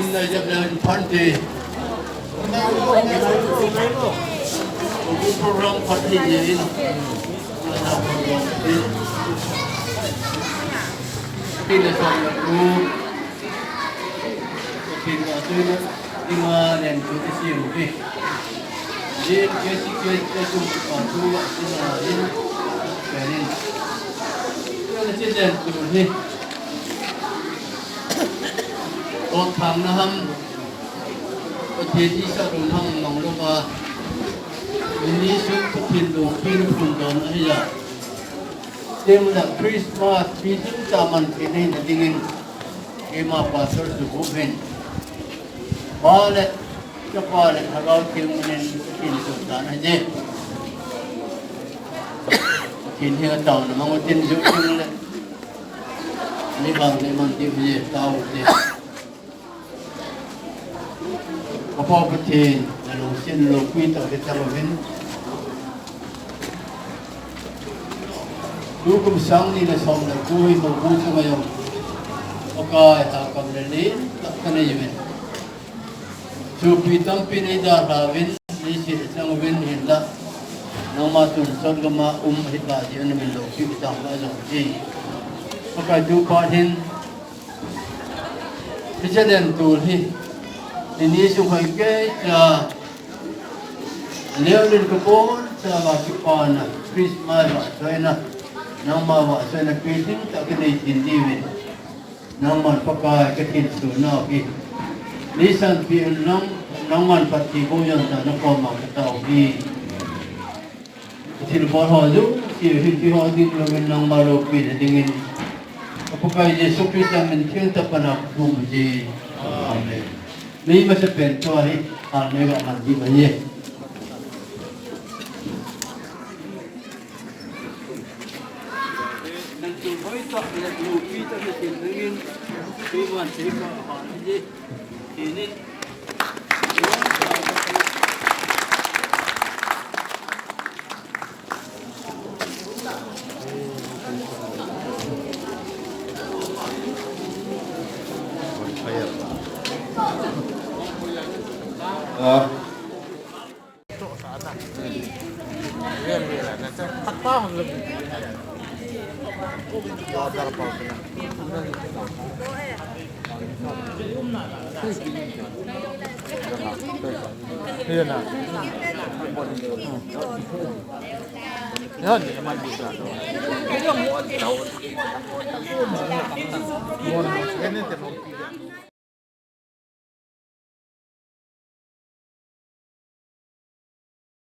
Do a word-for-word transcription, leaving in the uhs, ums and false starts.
Inna jablan phante. Program phante in. Inna jablan phante. Inna jablan phante. Jin kesi kesi tum pa tu wa sina in. Penin. Kena si den tu ni. Ot thang na ham. Ot ye di sa rum ham nong lo ma. Ini su Pathen loupi phun don ahi ya. Tem la Christmas meeting ta man pe nei na dingin. Keima pastor su bu ven. Pa le, Chapa le, Lhagao Theng min in kin su ta na je. Kin hi tao na mang tin ju tin le. Ni bang ni man ti je tao je. Ka Pa Pathen, na lungset loupi tah le tang uvin. Tukum sang ni le som le ko i mo bu chunga jong Pakai, tah kam le len tah ka nei uvin. Thupi tampi nei dalha uvin, nei sel chang uvin hinla. Nangma tun sot gam a um hi ta ji ana min loupi tah ma jong ji. Pakai tu pa hin Hiche len tul hi, nini sung hoi kei cha, leo len ka bon cha va chu pa na, Christmas va choi na, nangma va choi na, kei ding ta ka nei tin di uvin. Nangman Pakai ka tin su na hi. Ni san pi un nang, nangman pat ki bo yon ta na ko ma ka ta hi. Thil bol ho jouse hi, hi ho ding louvin nangma loupina dingin. Ka Pakai Jesu Christa min thengtah a pat na ka thum u ahi. Amen. Mei masapen tua hi, amen, amen, amen. Nang tul hoi tah le loupi tah na thil dingin, keiman thil ka ahi.